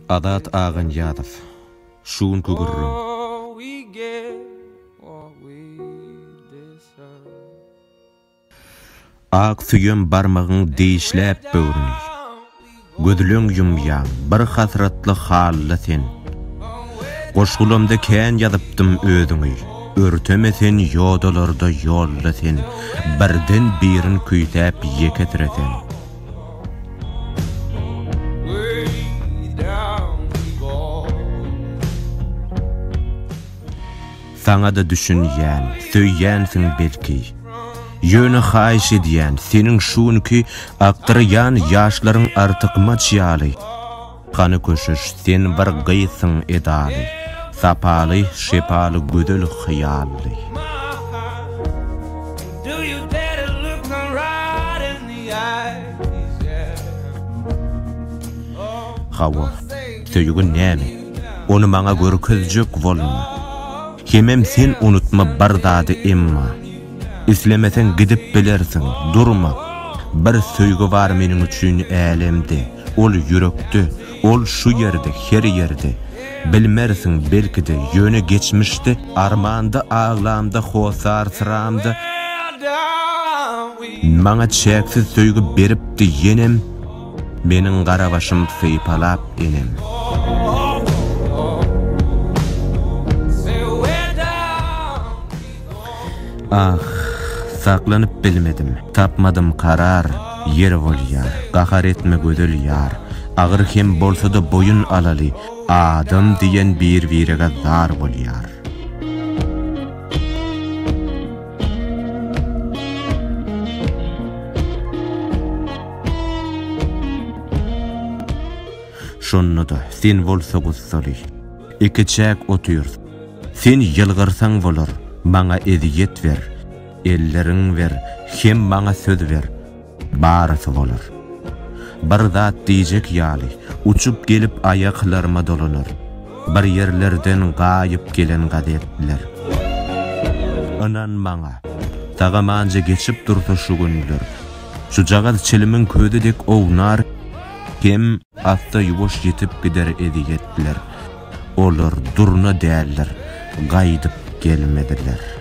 Azat Aganyýazow, Şu günki gürrüň. Ak süýem barmagyň dişläp böwrüni. Gözleň ýumýaň, bir hasratly hally sen. Goşgulamda kän ýazypdym özüňi, Örteme sen ýodalarda ýolda sen, Birden birin küýsäp ýekesireseň. Saňa-da düşünýän, söýýänsiň belki. Ýöne haýyş edýän, seniň şu günki akdyrýan ýaşlaryň artykmaç ýaly. Hany köşeş, sen bir gyzsyň edaly, sapaly, şepaly, gözel hyýally. Hawa, söýgi näme? Ony maňa görkezjek bolma. Hemem sen unutma bir zady emma. Islemeseň gidip bilersiň, durma. Bir söýgi bar meniň üçin älemde, ol ýürekde, ol şu ýerde, her ýerde. Bilmersiň belki-de, ýöne geçmişde armanda aglamda hossarsyramda maňa çäksiz söýgi beripdi ýenem meniň gara başym sypalap enem. Ah, saklanyp bilmedim, tapmadym karar, Ýer bolýar, gahar etme gözel ýar, Agyr hem bolsa-da boýun alaly, Adam diýen bir-birege zar bolýar. Şonda-da, sen bolsa gussaly. Ikiçäk otyr. Sen ýylgyrsaň bolar, maňa ezýet ber, elleriň ber, hem maňa söz ber, barysy bolar. Bir zat diýjek ýaly, uçup gelip aýaklaryma dolanar. Bir ýerlerden gaýyp gelen gazetler. Ynan maňa, sagamanja geçip dursa şu günler, şujagaz çilimiň közi dek ownar hem Assa-ýuwaş ýitip gider ezýetler, Olar durna däldir, gaýdyp gelmezler.